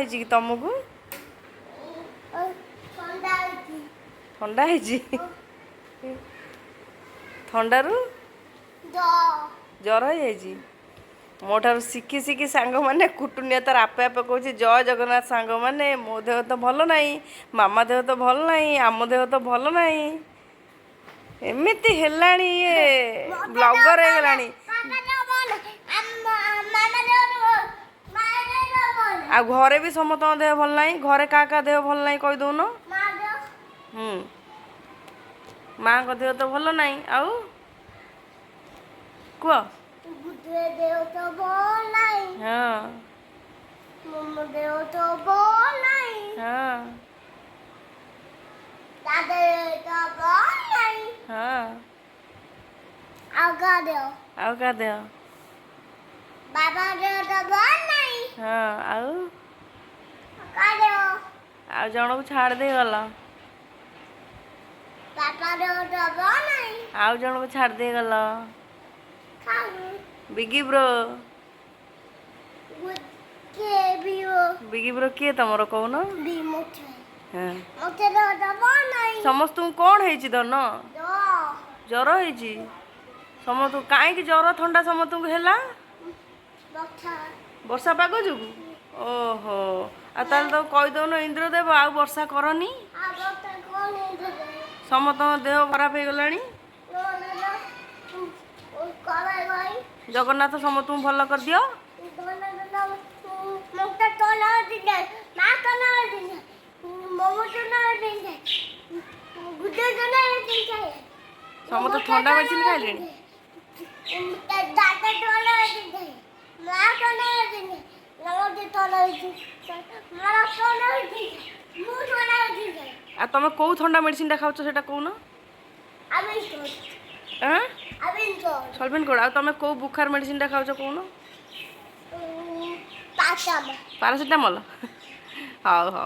ହେଇଛି କି ତମକୁ? ଥଣ୍ଡା ହେଇଛି। ଥଣ୍ଡା ହେଇଛି। ଥଣ୍ଡାରୁ ଜର ହେଇଯାଇଛି। ମୋ ଠାରୁ ଶିଖି ଶିଖି ସାଙ୍ଗମାନେ, କୁଟୁନିଆ ତାର ଆପେ ଆପେ କହୁଛି, "ଜୟ ଜଗନ୍ନାଥ ସାଙ୍ଗମାନେ, ମୋ ଦେହ ତ ଭଲ ନାହିଁ, ମାମା ଦେହ ତ ଭଲ ନାହିଁ, ଆମ ଦେହ ତ ଭଲ ନାହିଁ।" ଏମିତି ହେଲାଣି, ଇଏ ବ୍ଲଗର ହେଇଗଲାଣି। ବାବା ଦେହ ଭଲ, ମାମା ଦେହ ଭଲ, ମା ଦେହ ଭଲ। ଆଉ ଘରେ ବି ସମସ୍ତଙ୍କ ଦେହ ଭଲ ନାହିଁ। ଘରେ କାହା କାହା ଦେହ ଭଲ ନାହିଁ କହିଦଉନ। ମା ଦେହ। ମାଙ୍କ ଦେହ ତ ଭଲ ନାହିଁ। ଆଉ କୁହ। ଗୁଡେ ଦେହ ତ ଭଲ ନାହିଁ। ମୋ ଦେହ ତ ଭଲ ନାହିଁ। ଦାଦା ଦେହ ତ ଭଲ ନାହିଁ। ଆଉ କାହା ଦେହ? ଆଉ କାହା ଦେହ? ବାବା ଦେହ ତ ଭଲ ନାହିଁ। ହଁ, ଆଉ? କାହା ଦେହ? ଆଉ ଜଣକୁ ଛାଡ଼ି ଦେଇଗଲ। ବାପା ଦେହ ତ ଭଲ ନାହିଁ। ଆଉ ଜଣକୁ ଛାଡ଼ି ଦେଇଗଲ। ଖାଉ। ବିଗି ବ୍ରୋ। କିଏ ବି? ବିଗି ବ୍ରୋ କିଏ ତମର କହୁନ? ବି ମତେ। ମତେ ଦେହ ତ ଭଲ ନାହିଁ। ସମସ୍ତଙ୍କୁ କ'ଣ ହେଇଛି ଧନ? ଜର ହେଇଛି ସମସ୍ତଙ୍କୁ। କାହିଁକି ଜର ଥଣ୍ଡା ସମସ୍ତଙ୍କୁ ହେଲା? ବର୍ଷା। ବର୍ଷା ପାଗ ଯୋଗୁ। ଓହୋ, ଆଉ ତାହେଲେ ତାକୁ କହିଦଉନ, ଇନ୍ଦ୍ରଦେବ, ଆଉ ବର୍ଷା କରନି। ଆଉ ବର୍ଷା କଣ? ସମସ୍ତଙ୍କ ଦେହ ଖରାପ ହେଇଗଲାଣି। ଭାଇ। ଜଗନ୍ନାଥ, ସମସ୍ତଙ୍କୁ ଭଲ କରିଦିଅ। ମତେ ତଲା ଦିନେ, ମା ତଲା ଦିନେ, ମୋମୋ ତଲା ଦିନେ, ଗୁଡେ ତଲା ଦିନେ। ସମସ୍ତେ ଥଣ୍ଡା ମେଡ଼ିସିନ ଖାଇଲେଣି। ଦାଦା ତଲା ଦିନେ, ମା ତଲା ଦିନେ, ନମତେ ତଲା ଦିନେ, ମା ତଲା ଦିନେ, ମୁଁ ତଲା ଦିନେ। ଆଉ ତମେ କୋଉ ଥଣ୍ଡା ମେଡ଼ିସିନଟା ଖାଉଛ, ସେଇଟା କହୁନ? ଆମେ ଆଁ? ଆମେ ସଲଭେନ୍ କୋଡ଼। ଆଉ ତମେ କୋଉ ବୁଖାର ମେଡ଼ିସିନଟା ଖାଉଛ କହୁନ? ପାଚାମ। ପାରାସିଟାମଲ। ହଉ ହଉ।